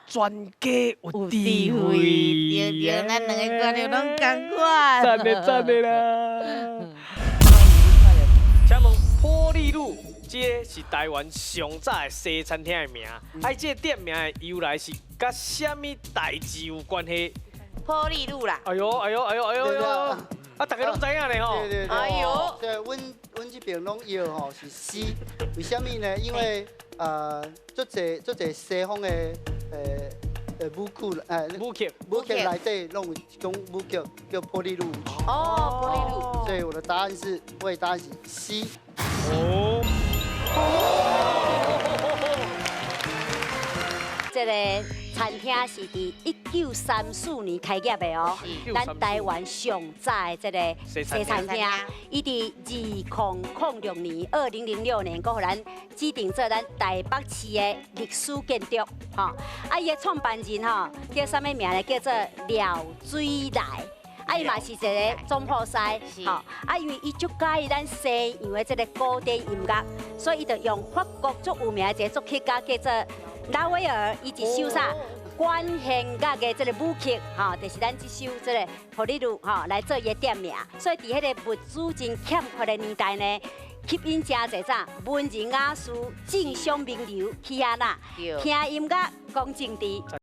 專家有智慧。對對，咱兩个觀眾攏仝款。讚的讚的啦！請問波麗露，這个是台灣上早的西餐廳的名。啊，這个店名的由來是佮啥物代誌有關係？波麗露啦。哎呦哎呦哎呦哎呦哎呦！啊，大家攏知影咧吼。對對對。哎呦。所以阮這邊攏搖吼是 C，為啥物呢？因為足濟足濟西方的舞曲，舞曲，舞曲內底攏有一種舞曲叫波麗露。哦，波麗露。所以我的答案是，我的答案是 C。哦。這个餐廳是佇1934年開業的哦，咱台灣上早的這个西餐廳，伊佇2006年，2006年，閣予咱指定做咱台北市的歷史建築，吼。啊，伊的創辦人吼叫啥物名呢？叫做廖水來。啊，伊嘛是一个總鋪師，吼。啊，因為伊足佮意咱西洋的這个古典音樂，所以伊就用法國足有名的一個作曲家叫做拉威爾，伊一首啥管弦樂的這个舞曲，吼，就是咱這首這个波麗露，吼，來做伊的店名。所以佇彼个物資真欠缺的年代呢，吸引誠濟啥文人雅士、政商名流去遐啦，聽音樂、講政治。